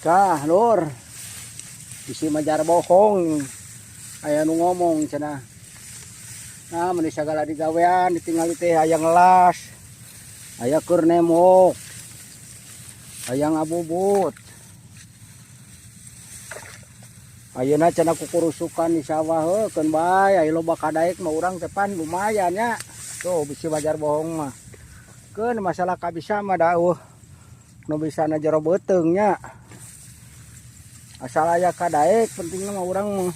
Kah, Lur. Bisi majar bohong. Aya nu ngomong cenah. Nah, mun sagala digawean ditinggali teh aya ngelas. Aya keur nembok. Aya ngabubut. Ayeuna cenah kukurusukan di sawah heuh keun bae aya loba kadaek mah urang teh pan lumayan nya. Tuh bisi wajar bohong mah. Keun masalah kabisa mah da eueuh nu bisana jero beuteung nya. Asal aya kadaek pentingna mah urang mah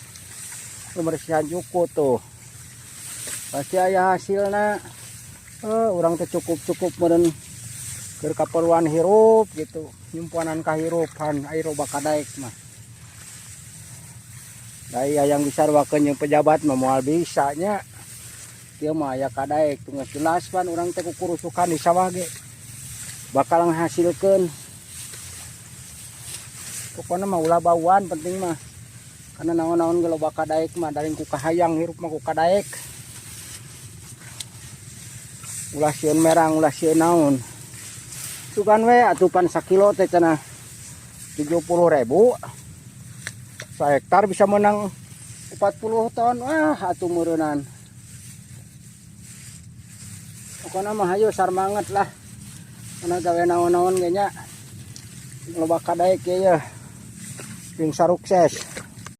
pembersihan jukut tuh. Pasti aya hasilna. Urang teh cukup-cukup meureun keur kaperluan hirup gitu. Nyumpuanan kahirupan aya loba kadaek mah. Da yang bisa wakeun jeung pejabat mah moal bisa nya. Ieu mah aya kadaek tuh geus jelas pan urang teh kukurusukan di sawah ge bakal ngahasilkeun. Pokokna mah ulah bauan penting mah. Karena naon-naon ge loba kadaek mah daring ku kahayang hirup mah ku kadaek. Ulah sieun merang, ulah sieun naon. Sugan we atuh pan sakilo teh cenah 70.000. Sahektar bisa menang 40 ton. Wah, atuh meureunan. Pokokna mah hayu sarmanget lah. Karena gawe naon-naon ge nya. Loba kadaek ge ya. Jeung sarukses.